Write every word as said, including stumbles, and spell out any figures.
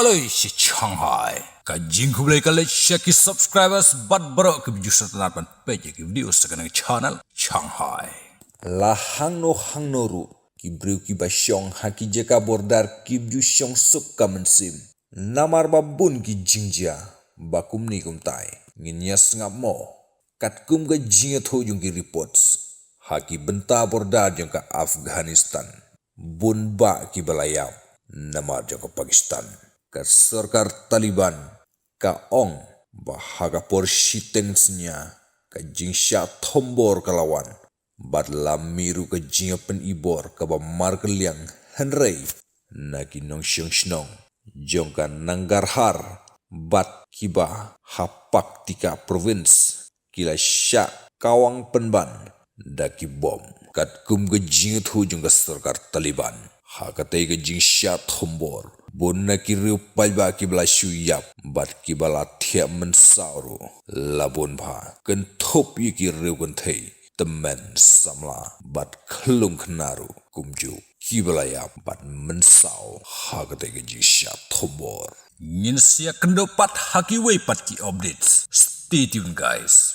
Loi shi Shanghai. Ka jingkhublei ka leit sha ki subscribers bad baroh ki views sha tnat ban peit ïa ki video sha kane ka channel Shanghai. La hangno hangno ruh ki briew kiba shong ha ki jaka border kim ju shong suk ka mynsiem. Namar ba bun ki jingjia ba kumne kumtai. Ngin ïa sngap mo katkum ka jingïathuh jong ki reports ha ki bynta border jong ka Afghanistan. Bun bah kiba la ïap namar jong ka Pakistan. Ka sorkar Taliban ka ong ba ha ka por shiteng synñia ka jingshah thombor ka la wan bad la mih ruh ka jingïapynibor kaba markylliang, hynrei na ki nongshong shnong jong ka Nangarhar bad kiba ha Paktika province ki la shah kawang pynban da ki bom. Katkum ka jingïathuh jong ka sorkar Taliban, ha katei ka jingshah thombor, bun na ki riew paidbah kiba la shu ïap bad kiba la thiah mynsaw ruh la bun bha, kynthup ïa ki riew kynthei, tymmen, samla bad khlung khynnah ruh kumjuh kiba la ïap bad mynsaw ha katei ka jingshah thombor. Ngin sa ïakynduh pat ha kiwei pat ki updates. Stay tuned, guys.